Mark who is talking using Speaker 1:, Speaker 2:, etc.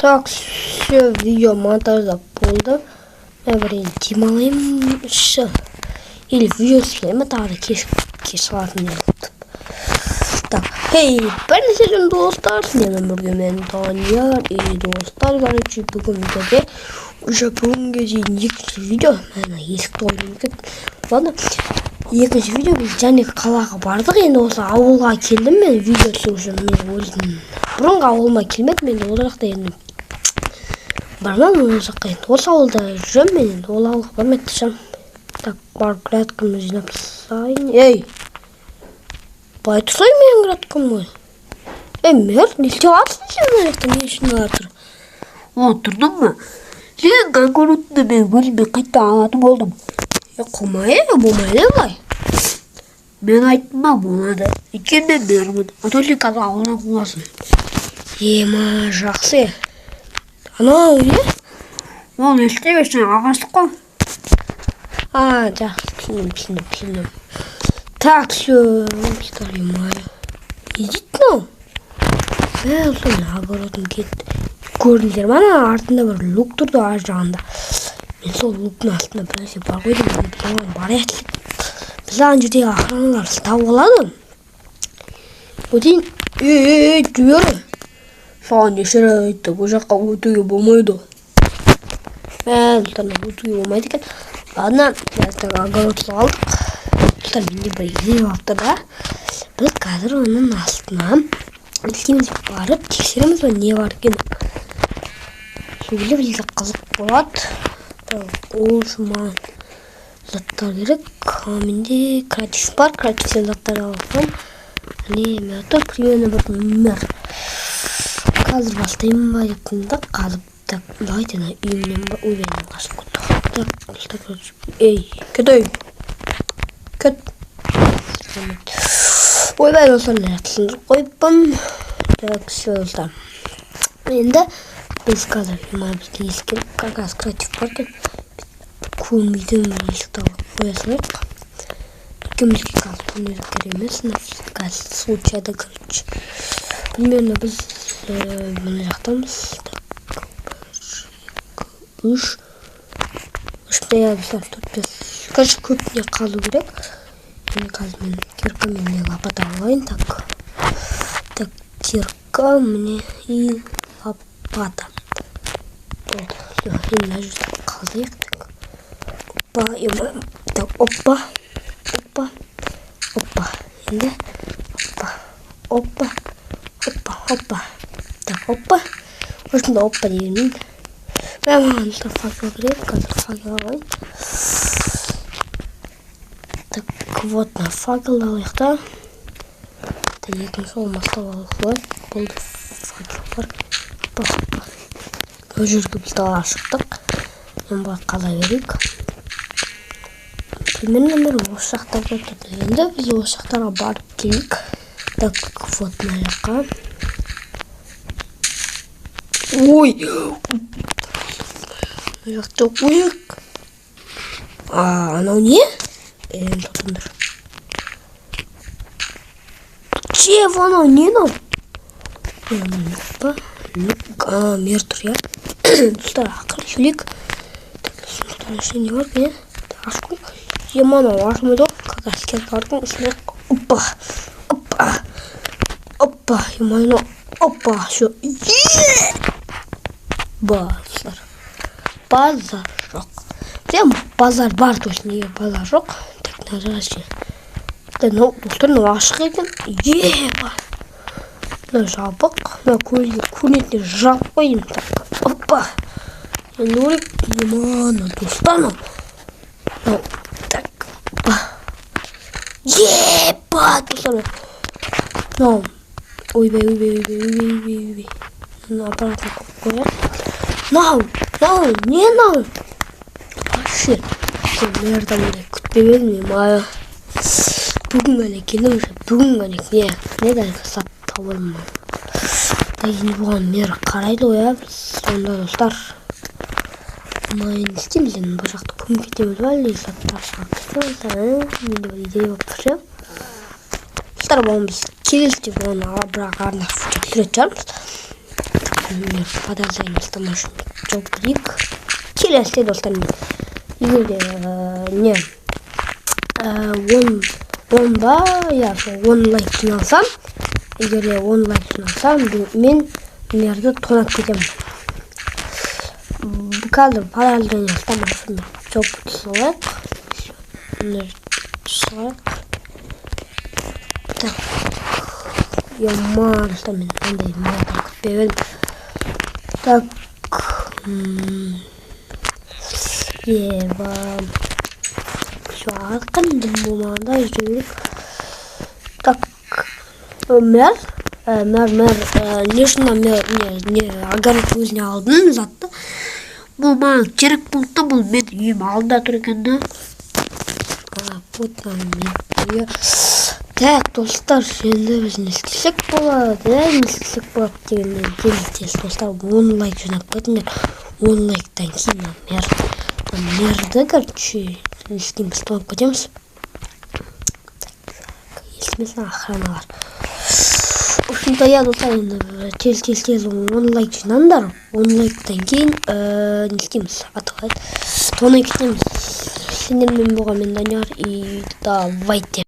Speaker 1: Так, все, видео монтаждап болды. Мен бір енді демалайыншы или видео түсіремін ба, тағы да кеш кеш шығатын не. Так, хей, бәріне достар, сіздермен бірге мен, Данияр. И достар, короче, бүгін видеоде уже бүгінге дейін екінші видео. Мына есікті қойдым екен. Ладно, екінші видео. Біз және қалаға бардық, енді осы ауылға келдім мен видео түсіру үшін. Мен өзім бұрынғы ауылыма келмедім, енді ол жақта енді бармадым ол жаққа. Енді осы ауылда жүремін мен, енді ол ауылға бармай шығармын. Так, барып грядкамды жинап тастайын. Ей, былай тұрсай, менің грядкам ғой. Ей, мэр, не істеп жатырсың сен мына жақта? Не үшін жатыр?
Speaker 2: О, тұрдың ба? Сен огородты мен өзіме қайта алатын болдым.
Speaker 1: Е, қоймай, болмайды былай.
Speaker 2: Мен айттым ба, болады. Өйткені мен мэрмін. А то сен қазір ауылдан қуасың.
Speaker 1: Ема, жақсы. Анау не?
Speaker 2: Ол не істемесең, ағасы қой.
Speaker 1: А, жақсы, түсіндім, түсіндім, түсіндім. Так, все, ема, не дейді мынау? Мә, осылай огородым кетті. Көрдіңдер ма, ана артында бір люк тұрды ар жағында. Мен сол люктың астында бір нәрсе бар ғой деймін. Біз оған барайық десек, біз ана жердегі охраналар ұстап алады. Өтейін. Ей, ей, ей, жібер. Саған неше рет айттық, ол жаққа өтуге болмайды. Мә, достар, өтуге болмайды екен. Ладно, так, огород алдық. Достар, менде бір идея болып тұр да. Біз қазір оның астына істейміз, барып тексереміз ба, не бар екенін. Сол кезде бізге қызық болады. Так, ол үшін маған заттар керек. А, менде креатив бар, креативтен заттар алып қоямын. Не, мен тұр примерно бір мэр. Қазір бастаймын ба деп тұрмын да, қазып. Так, давайте ана үйімнен ба, ойбай, қашып кетті. Так, достар, короче, ей, кет, ей, кет. Ойбай, достар, мына жақты сындырып қойыппын. Так, все, достар, енді біз қазір мына бізге есік керек. Как раз креатив бар екен, көрмейтін бір есікті алып қоя салайық, өйткені бізге қазір көрмеу керек емес на қазір случайда. Короче, примерно біз мына жақтамыз. Так, бір, екі, үш, үш, иә, достар, төрт, бес. Короче, көп не қазу керек. Енді қазір мен кирка мен не, лопата алайын. Так, так, кирка міне и лопата болды. Все, енді мына жерді қазайық. Так, опа, ема, так, опа, опа, опа, енді опа, опа, опа, опа, так, опа. Осында опа дегенмен, мә, маған факел керек. Қазір факел алайын. Так, вот, мына факелді алайық та. Так, екінші алмасты алып алайық. Болды, факел бар. Опа, опа. Ол жерге біз далаға шықтық. Енді былай қаза берейік. Примерно бір осы жақтарда тұр. Енді біз осы жақтарға барып келейік. Так, вот, мына жаққа. Ой, мына жақта қояйық. А анау не? Енді тоқтаңдар. Чего, анау не мынау? Люк па, люк? А, мэр тұр, иә. Достар, ақырын сөйлейік. Так, сундуктың ішінде не бар екен? Иә, ашып қой. Ема, анау ашылмайды ғой. Как раз кирка бар екен, осындай. Опа, опа, опа, ема, анау, опа, все. Базар, базар жоқ. Прям базар бар, то есть неге базар жоқ? Так, мына жақта ше? Да, мынау, достар, мынау ашық екен. Еба, мынау жабық. Мына көзге көрінетін жабық қой деймін. Так, опа, енді көрейік. Ема, мына, достар, мынау, мынау. Так, опа, еба, достар, мынау. Ойбай, ойбай, ойбай, ойбай, ойбай, ойбай. Мына аппаратына қойып қояйық. Мынау, мынау не мынау вообще? Мэрдан мындай күтпеп едім мен. Мая, бүгін ғана келдім уже, бүгін ғана. Не не дәл сап тауып алдым. Да, енді бұған мэр қарайды ғой, иә. Біз сонда, достар, мына енді не істейміз? Енді бұл жақты көміп кетеміз ба, әлде заттар шығарып кетеміз ба? Менде бір идея болып тұр ше, достар. Бұны біз келесі бұны бірақ арнап түсіретін шығармыз. Подозрение ұстамау үшін жауып кетейік. Келесіде, достар, мен егер де не 10 ба, иә, сол 10 лайк жиналсам, егер де 10 лайк жиналсам, мен мэрді тонап кетемін. Қазір подозрение ұстамау үшін жауып кете салайық, салайық. Так, ема, достар, мен андай мэрді күтпеп едім. Так, еба, все, ақын дым болмағанда жүре берейік. Так, мэр, мэр, мэр, не үшін мэр не огород өзіне алдың затты?
Speaker 2: Бұл маған керек болды да, бұл менің үйім алдында тұр екен да.
Speaker 1: Вот мен үйі. Так, достар, енді біз не істесек болады, ә? Не істесек болады дегенде, тез, тез, достар, 10 лайк жинап кетіңдер. 10 лайктан кейін мэр, мэрді, короче, не істейміз? Тонап кетеміз. Так, естімесін охраналар. В общем-то, иә, достар, енді тез, тез, тез 10 лайк жинаңдар. 10 лайктан кейін не істейміз? Аты қалай еді? Тонай кетеміз. Сендермен болған мен, Данияр, и давайте.